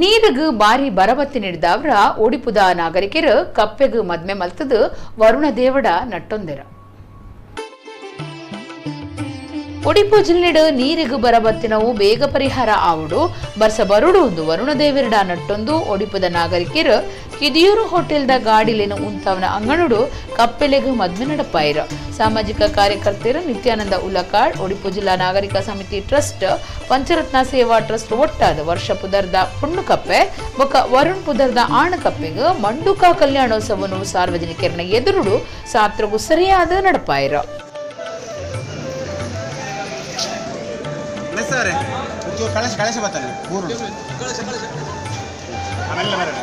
ನೀರುಗ್ ಬಾರಿ ಬರಬತ್ತಿ ನೀಡಿದವರ ಒಡಿಪುದ ನಾಗರಿಕರು ಕಪ್ಪೆಗ್ ಮದ್ಮೆ ಮಲ್ತದು ವರುಣ ದೇವಡ ನಟ್ಟೊಂದೆರ. ಒಡಿಪು ಜಿಲ್ಲೆಡ್ ನೀರಿಗೆ ಬರಬತ್ತಿನವು ಬೇಗ ಪರಿಹಾರ ಆವುಡು ಬರ್ಸ ಬರುಡು ಒಂದು ವರುಣ ದೇವರಡ ನಟ್ಟೊಂದು ಒಡಿಪುದ ನಾಗರಿಕರು ಕಿದಿಯೂರು ಹೋಟೆಲ್ದ ಗಾಡಿಲೇನು ಉಂತಾವನ ಅಂಗಣುಡು ಕಪ್ಪೆಲೆಗ್ ಮದ್ಮೆ ನಡಪಾಯಿರು. ಸಾಮಾಜಿಕ ಕಾರ್ಯಕರ್ತರು ನಿತ್ಯಾನಂದ ಉಲಕಾಡ್, ಒಡಿಪು ಜಿಲ್ಲಾ ನಾಗರಿಕ ಸಮಿತಿ ಟ್ರಸ್ಟ್, ಪಂಚರತ್ನ ಸೇವಾ ಟ್ರಸ್ಟ್ ಒಟ್ಟಾದ ವರ್ಷ ಪುದರ್ದ ಪುಣ್ಣು ಕಪ್ಪೆ ಬೊಕ್ಕ ವರುಣ್ ಪುದರ್ದ ಆಣ ಕಪ್ಪೆಗ್ ಮಂಡುಕ ಕಲ್ಯಾಣೋತ್ಸವನು ಸಾರ್ವಜನಿಕರನ್ನ ಎದುರುಡು ಸಾತ್ರಗು ಸರಿಯಾದ ನಡಪಾಯಿರು. ಕಳಶ ಕಳಶ ಬರ್ತಾನೆ ಊರು ಆಮೇಲೆ ಬರಲ್ಲ.